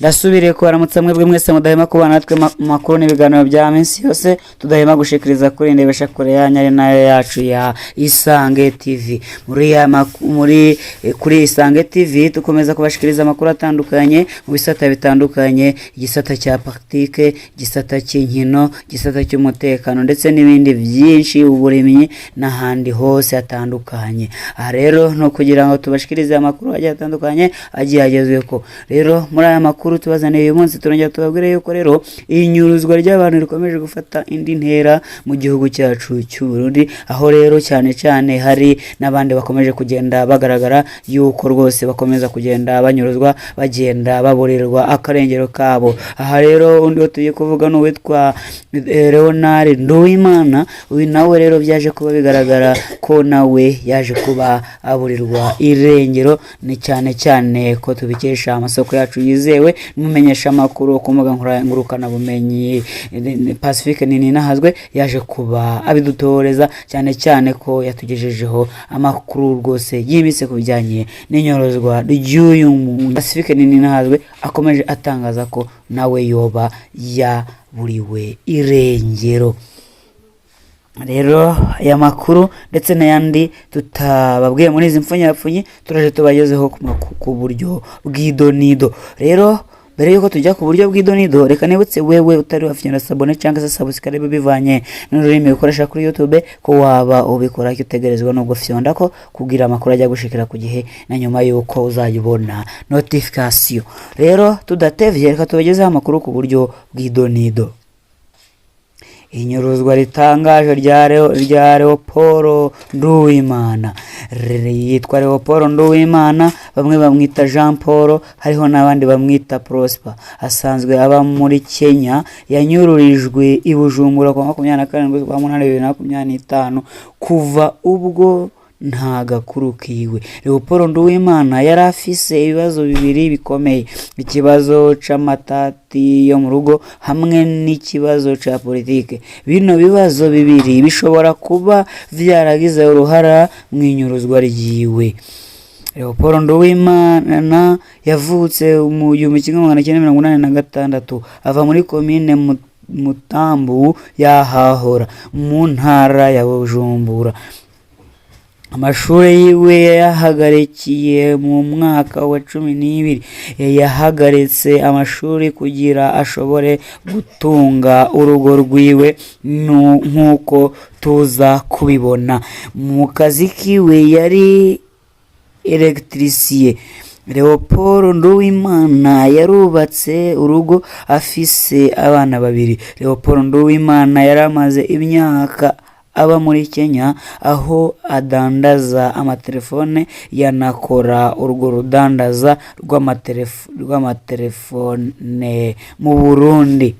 Ndasubiriye kubaramutsa mwebwe mwese mudahema kubana natwe mu makuru n'ibiganiro bya minsi yose tudahema gushikiriza kuri ndebesha kure yanyu ari nayo yacu ya Isange TV. Muri ya muri kuri Isange TV dukomeza kubashikiriza amakuru atandukanye mu bisata bitandukanye, igisata cya politike, igisata cy'inkino, igisata cy'umutekano ndetse n'ibindi byinshi, uburimyi n'ahandi hose hatandukanye. Aha rero ni ukugira ngo tubashikirize amakuru agiye atandukanye agiye agezweho. Rero muri aya makuru tubazaniye uyu munsi turongera tubabwire yuko rero inyuruzwa ry'abantu rikomeje gufata indi ntera mu gihugu cyacu cy'u Burundi, aho rero cyane cyane hari n'abandi bakomeje kugenda bagaragara yuko rwose bakomeza kugenda banyuruzwa, bagenda baburirwa akarengero kabo. Aha rero undi wo tugiye kuvuga ni uwitwa Leonard Nduwimana. Uyu nawe rero byaje kuba bigaragara ko nawe yaje kuba aburirwa irengero, ni cyane cyane ko tubikesha amasoko yacu yizewe n'umumenyesha amakuru ku mbuga ngurukanabumenyi Pacifique Nininahazwe yaje kuba abidutoreza, cyane cyane ko yatugejejeho amakuru rwose yimbitse ku bijyanye n'inyorozwa ry'uyu Pacifique Nininahazwe akomeje atangaza ko nawe yoba yaburiwe irengero. Rero aya makuru ndetse n'ayandi tutababwiye muri izi mpfunyapfunyi turaje tubagezeho ku buryo bw'idonido. Rero mbere yuko tujya ku buryo bw'idonido, reka nibutse wewe utari wafyonda s'abonner cyangwa se subscribe bivanye n'ururimi ukoresha kuri YouTube ko waba ubikora, icyo utegerezwa no gufyonda ko kugira amakuru ajya gushikira ku gihe na nyuma yuko uzajya ubona notification. Rero tudatevye reka tubagezeho amakuru ku buryo bw'idonido. Inyuruzwa ritangaje rya Leopold Nduwimana. Yitwa Leopold Nduwimana, bamwe bamwita Jean Paul, hariho n'abandi bamwita Prosper. Asanzwe aba muri Kenya, yanyururijwe i Bujumbura ku wa 27 z'ukwa munani 2025. Kuva ubwo nta gakuru kiwe. Leopold Nduwimana yari afise ibibazo bibiri bikomeye: ikibazo c'amatati yo mu rugo hamwe n'ikibazo ca politike. Bino bibazo bibiri bishobora kuba vyaragize uruhara mu inyuruzwa ryiwe. Leopold Nduwimana yavutse mu 1986, ava muri komine Mutambu yahahora mu ntara ya Bujumbura. Amashuri yiwe yayahagarikiye mu mwaka wa 12. Yahagaritse amashuri kugira ashobore gutunga urugo rwiwe, nk'uko tuza kubibona. Mu kazi kiwe yari électricien. Leopold Nduwimana yarubatse urugo, afise abana babiri. Leopold Nduwimana yaramaze imyaka aba muri Kenya aho adandaza amatelefone, yanakora urwo rudandaza rw'amatelefone mu Burundi.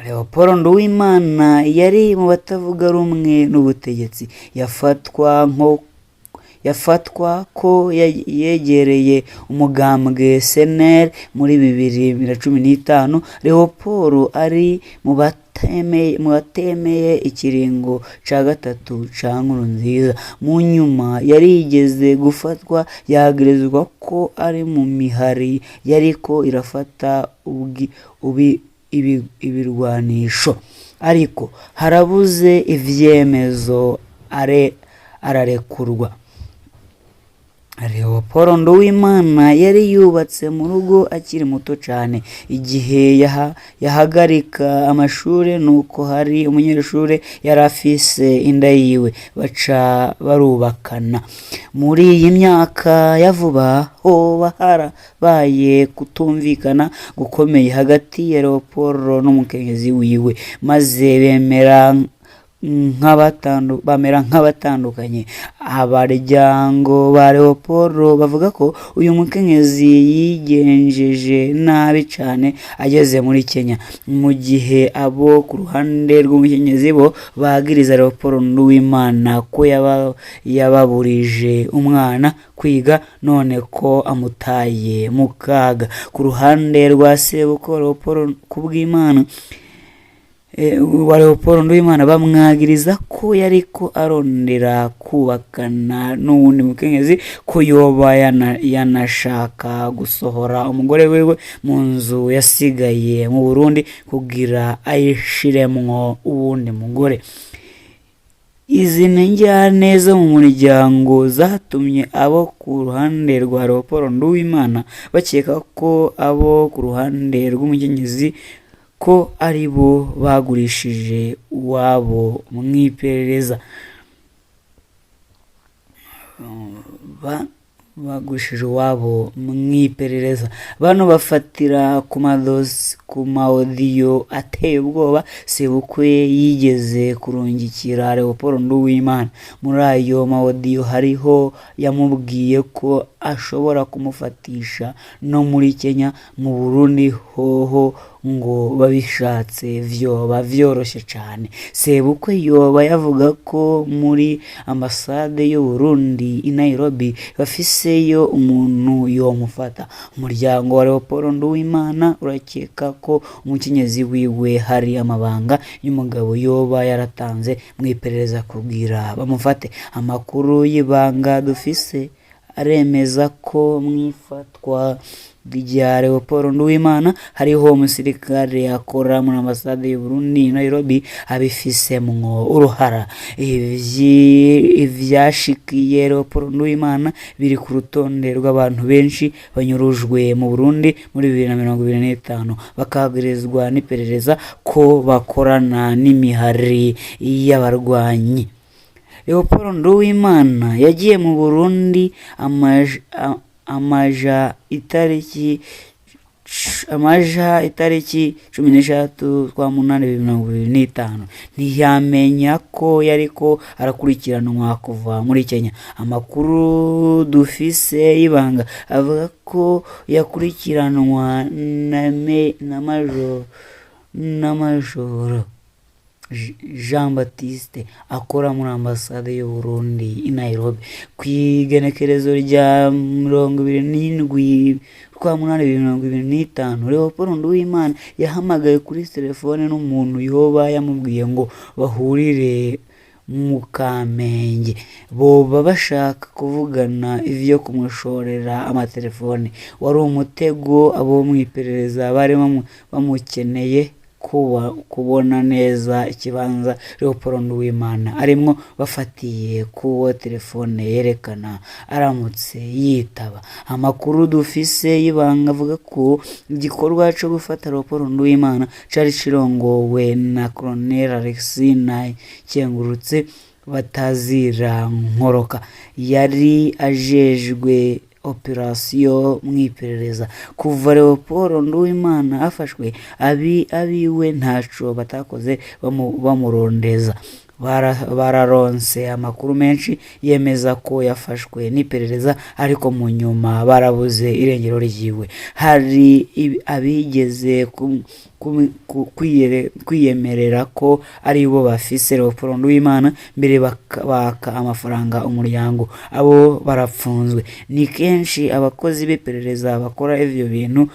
Leopold Nduwimana yari mu batavuga rumwe n'ubutegetsi, yafatwa ko yegereye umugambwe CNL muri 2015. Leopold ari mu batemeye ikiringo ca gatatu ca Nkurunziza. Mu nyuma yarigeze gufatwa yagirizwa ko ari mu mihari yariko irafata ibirwanisho, ariko harabuze ivyemezo ararekurwa. Leopold Nduwimana yari yubatse mu rugo akiri muto cane. Igihe yahagarika amashuri nuko hari umunyeshure yari afise inda yiwe, baca barubakana. Muri iyi myaka ya vuba hoba harabaye kutumvikana gukomeye hagati ya Leopold n'umukenyezi wiwe, maze bamera nk'abatandukanye. Abaryango ba Leopold bavuga ko uyu mukenyezi yigenjeje nabi cane ageze muri Kenya, mu gihe abo ku ruhande rw'umukenyezi bo bagiriza Leopold Nduwimana ko yababurije umwana kwiga none ko amutaye mu kaga. Ku ruhande rwa sebukwe Leopold Kubwimana, Wa Leopold Nduwimana bamwagiriza ko yariko arondera kubakana n'uwundi mukenyezi, ko yoba yanashaka gusohora umugore wiwe mu nzu yasigaye mu Burundi kugira ayishiremwo uwundi mugore. Izi njyane zo mu muryango zatumye abo ku ruhande rwa Leopold Nduwimana bakeka ko abo ku ruhande rw'umukenyezi ko ari bo bagurishije uwabo mw'iperereza, bagurishije uwabo mw'iperereza. Bano bafatira ku madosi, ku maodiyo ateye ubwoba sebukwe yigeze kurungikira Leopold Nduwimana. Muri ayo maodiyo hariho yamubwiye ko ashobora kumufatisha no muri Kenya, mu Burundi hoho ngo babishatse vyoba vyoroshe cane. Sebukwe yoba yavuga ko muri ambasade y'u Burundi i Nairobi bafiseyo umuntu yomufata. Umuryango wa Leopold Nduwimana urakeka ko umukenyezi wiwe hari amabanga y'umugabo yoba yaratanze mw'iperereza kugira bamufate. Amakuru y'ibanga dufise aremeza ko mw'ifatwa rya Leopold Nduwimana hariho umusirikare akora muri ambasade y'u Burundi i Nairobi abifisemwo uruhara. Ivyashikiye Leopold Nduwimana biri ku rutonde rw'abantu benshi banyurujwe mu Burundi muri 2025, bakagirizwa n'iperereza ko bakorana n'imihari y'abarwanyi. Leopold Nduwimana yagiye mu Burundi amaja itariki 13 z'ukwa munani 2025, ntiyamenya ko yariko arakurikiranwa kuva muri Kenya. Amakuru dufise y'ibanga avuga ko yakurikiranwa na majoro Jean Baptiste akora muri ambasade y'u Burundi i Nairobi. Kw'igenekerezo rya 27 z'ukwa munani 2025, Leopold Nduwimana yahamagaye kuri telefone n'umuntu yoba yamubwiye ngo bahurire mu Kamenge, boba bashaka kuvugana ivyo kumushorera amatelefone. Wari umutego, abo mw'iperereza bari bamukeneye kubona neza ikibanza Leopold Nduwimana arimwo, bafatiye kuwo telefone yerekana aramutse yitaba. Amakuru dufise y'ibanga avuga ko igikorwa co gufata Leopold Nduwimana cari kirongowe na Colonel Alexis Nkengurutse batazira Nkoroka, yari ajejwe operasiyo mw'iperereza. Kuva Leopold Nduwimana afashwe, abiwe ntaco batakoze bamurondeza. Bararonse amakuru menshi yemeza ko yafashwe n'iperereza, ariko mu nyuma barabuze irengero ryiwe. Hari abigeze kwiyemerera ko aribo bafise Leopold Nduwimana, mbere baka amafaranga umuryango, abo barapfunzwe. Ni kenshi abakozi b'iperereza bakora ivyo bintu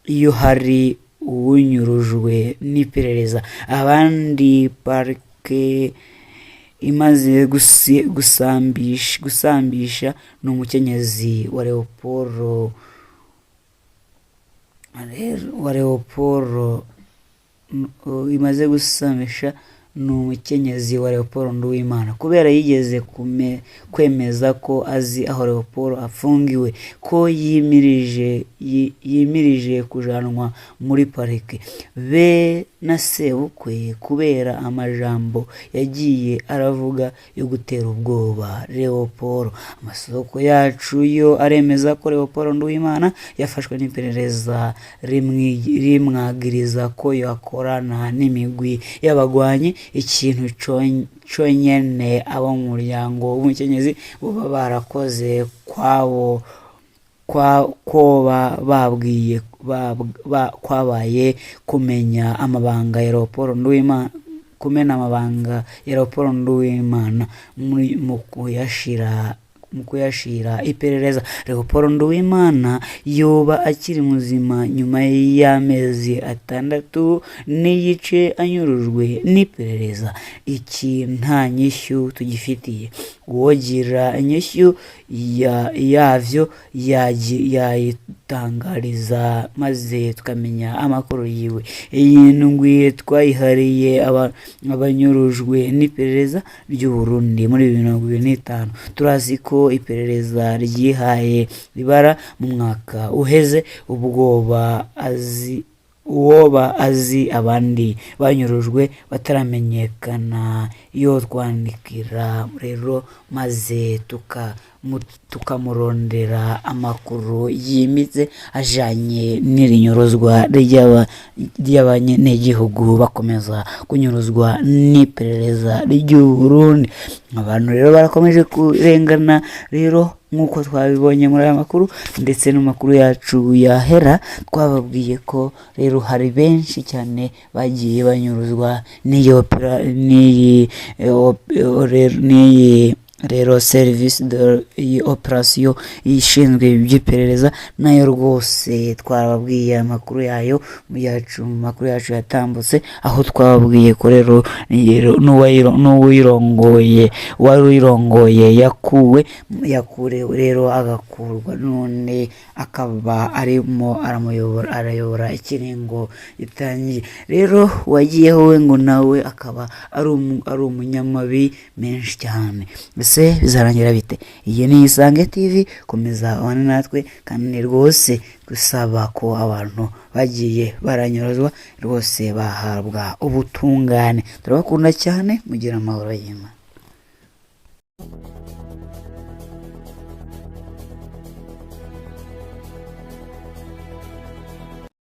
iyo hari uwunyurujwe n'iperereza. Abandi parike imaze gusambisha ni umukenyezi wa Leopold imaze gusambisha ni umukenyezi wa Leopold Nduwimana, kubera yigeze kwemeza ko azi aho Leopold afungiwe, ko yimirije kujanwa muri parike, be na sebukwe, kubera amajambo yagiye aravuga yo gutera ubwoba Leopold. Amasoko yacu yo aremeza ko Leopold Nduwimana yafashwe n'iperereza rimwagiriza ko yakorana n'imigwi y'abagwanyi, ikintu conyene abo mu muryango w'umukenyezi boba barakoze kwabo kwoba babwiye kwabaye kumenya amabanga ya Leopold Nduwimana, kumena amabanga ya Leopold Nduwimana mu kuyashira mu kuyashira iperereza. Leopold Nduwimana yoba akiri muzima nyuma y'amezi 6 n'igice anyurujwe n'iperereza? Iki nta nyishyu tugifitiye. Uwogira inyishyu yavyo yayitangariza maze tukamenya amakuru yiwe. Iyi ndwi twayihariye abanyurujwe n'iperereza ry'u Burundi muri 2025. Turazi ko iperereza ryihaye ibara mu mwaka uheze. Ubwoba azi uwoba azi abandi banyurujwe bataramenyekana, yo twandikira rero maze tukamurondera amakuru yimbitse ajanye n'irinyuruzwa ry'abanyenegihugu bakomeza kunyuruzwa n'iperereza ry'u Burundi. Abantu rero barakomeje kurengana rero, nk'uko twabibonye muri aya makuru ndetse no makuru yacu yahera. Twababwiye ko rero hari benshi cyane bagiye banyuruzwa n'iyi n'iyi n'iyi rero service de iyi operation ishinzwe iby'iperereza. Nayo rwose twababwiye amakuru yayo yacu mu makuru yacu yatambutse, aho twababwiye ko rero n'uwirongoye, wari uyirongoye, yakuwe, yakurewe rero agakurwa, none akaba arimo aramuyobora, arayobora ikiringo gitangiye. Rero wagiyeho we ngo nawe akaba ari umunyamabi menshi cyane. Ese bizarangira bite? Iyi ni Isange TV, komeza ubane natwe. Kandi rwose gusaba ko abantu bagiye baranyuruzwa rwose bahabwa ubutungane. Turabakunda cyane, mugira amahoro y'Imana.